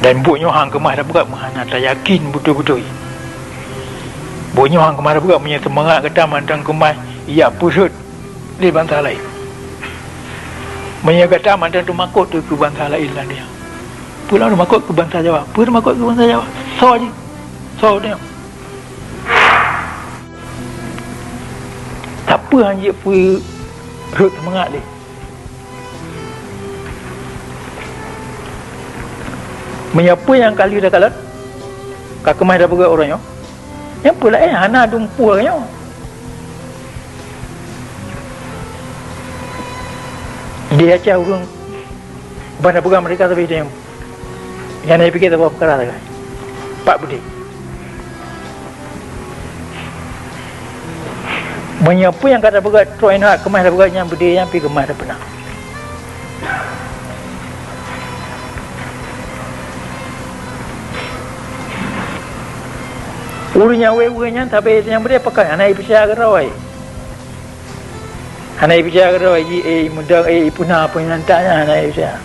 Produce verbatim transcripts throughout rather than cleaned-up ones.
Dan buet nyoe han keumah tapeugah meuhana tayakin beutôi-beutôi. Buet nyoe han keumah tapeugah meunyoe seumangat gata mantong keumah ijak peurhot lé bansa laén. Meunyoe gata mantong teumakot keu bansa laén lam dônya. Peue lom teumakot keu bansa Jawa? Peue teumakot keu bansa Jawa? Soe jih? Soe tanyoe? Sapeue han jeuet peurhot seumangat lé? Meunyoe peue nyang ka lheueh takalon, ka keumah tapeugah uroe nyoe, nyang peue laén hana dumpeue nyoe. Di Aceh ureuëng ban tapeugah merdeka sabe nyoe. Nyang na jipike saboh peukara sagai. Pat beudé. Meunyoe peue nyang ka tapeugah trok inong keumah tapeugah nyang beudé nyan pih keumah tapeuna. Ureuëng nyang wéh-wéh nyan sabe nyang beudé pakon hana jipeucaya keudroe. Hana jipeucaya keudroe jih, eh, imudang, eh, ipuna peunyata nyan hana jipeucaya.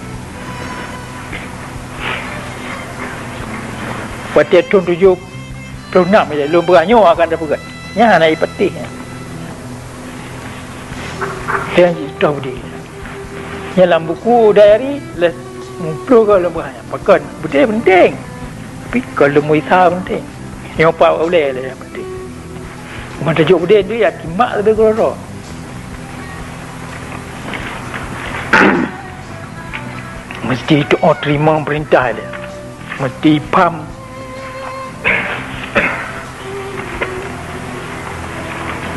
Watée thon tujoh ploh nam ilée lôn peugah nyoe akan tapeugah. Nyan hana jipatéh nyan. Dan jitoh beudé. Nyan lam buku diary lé muplôh goe lôn peugah nyan. Pakon beudé penting. Tapi kon lôn meuisa penting. Nyoe pat ulée lé. Meuteujok beudé deuh ya timak leubeh keudroe. Meusti tuoh teurimong peurintah lé. Meusti pham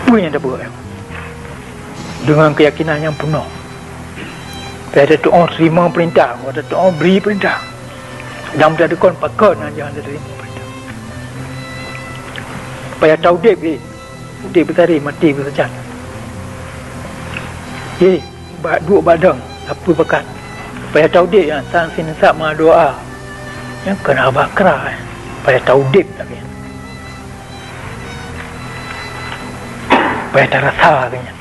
peue nyang tapeugah deungon keuyakinan nyang peunoh. Payah tuoh teurimong peurintah, watée tuoh bri peurintah. Dan meuteudukon pakon nyang jangan teurimong peurintah. Payah taudeb, eh. Udeb beusaré, maté beuseucat. Yeh, bak duek bak dong, sapeue pakat. Payah taudeb nyan, sang sineusab meudoá. Nyan keuneuk haba kra, eh. Payah taudeb lagée nyan. Payah tarasa lagée nyan.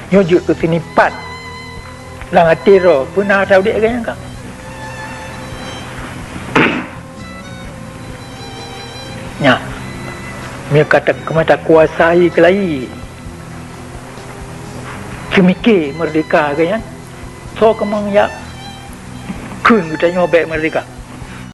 Nyoe jeuet keu sinipat. Lam até droe, peue na taudeb lagée nyan ka? Nyan, meunyoe ka ta-, keumah takuasai keulayi, seumiké meurdehka geuh nyan, soe keumang jak kheun geutanyoe bék meurdehka?